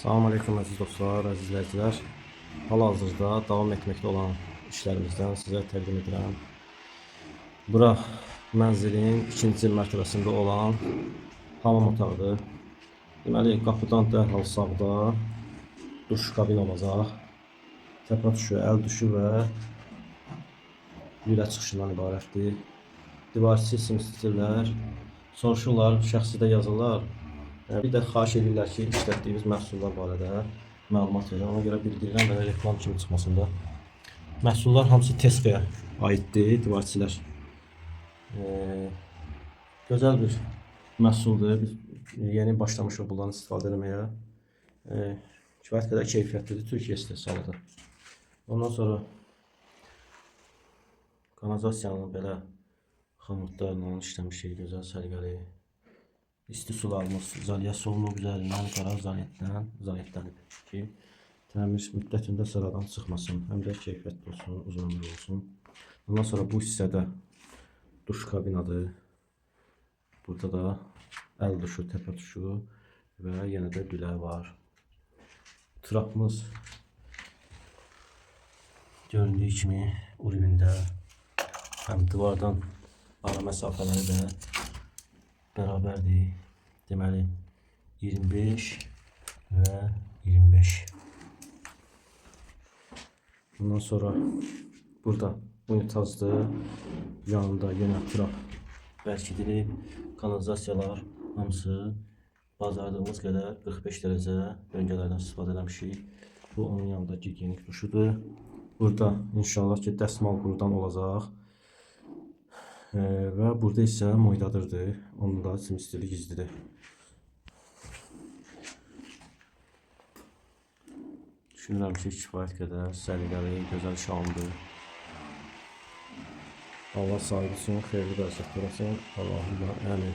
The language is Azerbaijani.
Salam aleyküm əziz dostlar, əziz izləyicilər. Hal-hazırda davam etməkdə olan işlərimizdən sizə təqdim edirəm. Bura mənzilin ikinci mərtəbəsində olan hamam otağıdır. Deməli, qapıdan dərhal sağda duş kabin olacaq. Təpə tuşu, əl duşu və lülə çıxışından ibarətdir. Divarçı simstillər, soruşurlar, şəxsi də yazırlar. Bir də xahiş edirlər ki, işlətdiyimiz məhsullar barədə məlumat verin. Ona görə bildirirəm və reklam kimi çıxmasın da. Məhsullar hamısı Tesco-ya aiddir, divarçılar. Gözəl bir məhsuldur. Biz yeni başlamışıq bundan istifadə etməyə. Kifayət qədər keyfiyyətlidir, Türkiyə istehsalıdır. Ondan sonra kanalizasiyanı belə xamutlarla işləmişik, gözəl səliqəli. İsti sularımız izolyasiya olunub, üzərindən qara izolentdən izolentlənib ki, təmir müddətində sıradan çıxmasın, həm də keyfiyyətli olsun, uzun ömürlü olsun. Ondan sonra bu hissədə duş kabinadır. Burada da əl duşu, təpə tuşu və yenə də lülə var. Trapımız göründüyü kimi urvində, həm divardan ara məsafələri də bərabərdir. Deməli 25 və 25. Bundan sonra burada unitazdır. Yanında yenə trap bərkidilib. Kanalizasiyalar hamısı bacardığımız qədər 45 dərəcə döngələrdən istifadə eləmişik. Bu onun yanında gigiyenik duşudur. Burada inşallah ki dəsmal qurudan olacaq. Və burada isə moydadırdır. Onun da simstili gizlidir. Düşünürəm ki, kifayət qədər səliqəli, gözəl iş alındı. Allah sahibi üçün xeyirli bərəkət versin. Allahumma əmin.